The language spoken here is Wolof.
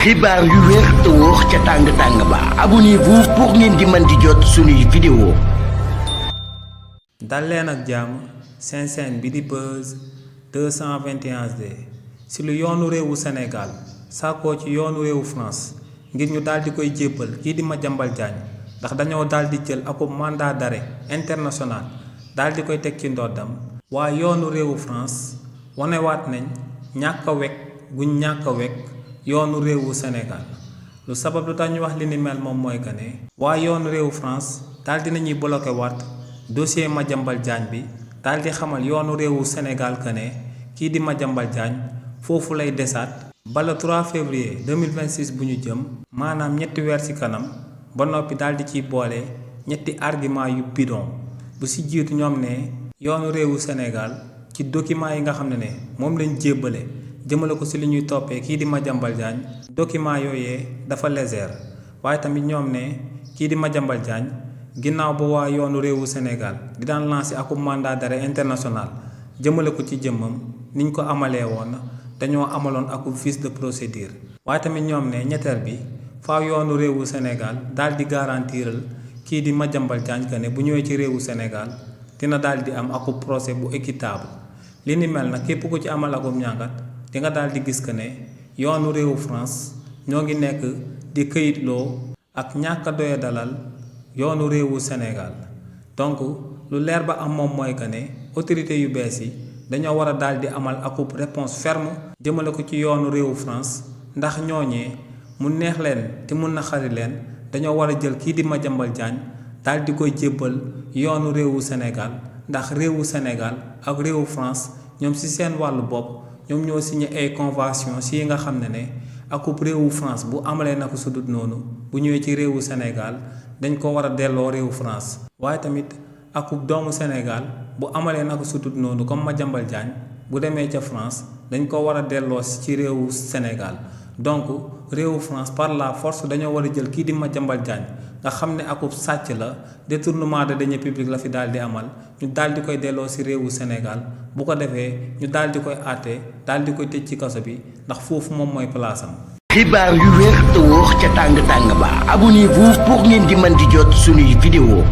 xibaar yu wér te wóor ca tàng ba abonnez-vous pour ngeen di mën di jot suñuy vidéo. dal leen ak jàmm seen chaîne bi di Buzz 221D ci lu yoonu réewu Sénégal sàkkoo ci yoonu réewu France ngir ñu daal di koy jébbal kii di Madiambal Diagne ndax dañoo daal di jël akub mandat d'arrêt international daal di koy teg ci ndoddam. waa yoonu réewu France wanewaat nañ ñàkk a wekk guñ ñàkk a wekk yoonu réewu Sénégal lu sabab lu tax ñu wax li ni mel moom mooy que ne waa yoonu réewu France daal di nañuy bloqué waat dossier Madiambal Diagne bi daal di xamal yoonu réewu Sénégal que ne kii di Madiambal Diagne foofu lay desaat ba le 3 février 2026 bu ñu jëm maanaam ñetti weer ci kanam ba noppi daal di ciy boole ñetti argument yu bidon bu ci jiitu ñoom ne yoonu réewu Sénégal ci document yi nga xam ne moom lañ jébbale jëmale ko ci li ñuy toppee kii di Madiambal Diagne document yooyee dafa légère waaye tamit ñoom ne kii di Madiambal Diagne ginnaaw ba waa yoonu réewu Sénégal di daan lancé akub mandat d'arrêt international jëmale ko ci jëmmam niñ ko amalee woon dañoo amaloon akub fiche de procédure. waaye tamit ñoom ne ñetteel bi faaw yoonu réewu Sénégal daal di garantiral kii di Madiambal Diagne que ne bu ñëwee ci réewu Sénégal dina daal di am akub procès bu équitable li ni mel nag képp ku ci amal akub ñàngat di nga daal di gis que ne yoonu réewu France ñoo ngi nekk di këyitloo ak ñàkk a doya dalal yoonu réewu Sénégal. donc lu leer ba am moom mooy que ne autorité yu bees yi dañoo war a daal di amal akub réponse ferme jëmale ko ci yoonu réewu France ndax ñooñee mu neex leen te mun na xari leen dañoo war a jël kii di Madiambal Diagne daal di koy jébbal yoonu réewu Sénégal ndax réewu Sénégal ak réewu France ñoom ci seen wàllu bopp ñoom ñoo signé ay convention si nga xam ne akub réewu France bu amalee naka sudut noonu bu ñëwee ci réewu Sénégal dañ ko war a delloo réewu France. waaye tamit akub doomu Sénégal bu amalee naka sudut noonu comme Madiambal Diagne bu demee ca France dañ ko war a delloo ci réewu Sénégal. donc réewu France par la force dañoo war a jël kii di Madiambal Diagne nga xam ne akub sàcc la détournement de deniers publics la fi daal di amal ñu daal di koy delloo ci réewu Sénégal bu ko defee ñu daal di koy àtte daal di koy tëj ci kaso bi ndax foofu moom mooy place am. xibaar yu wér te wóor ca tàng ba abonnez-vous pour ngeen di mën di jot suñuy vidéo.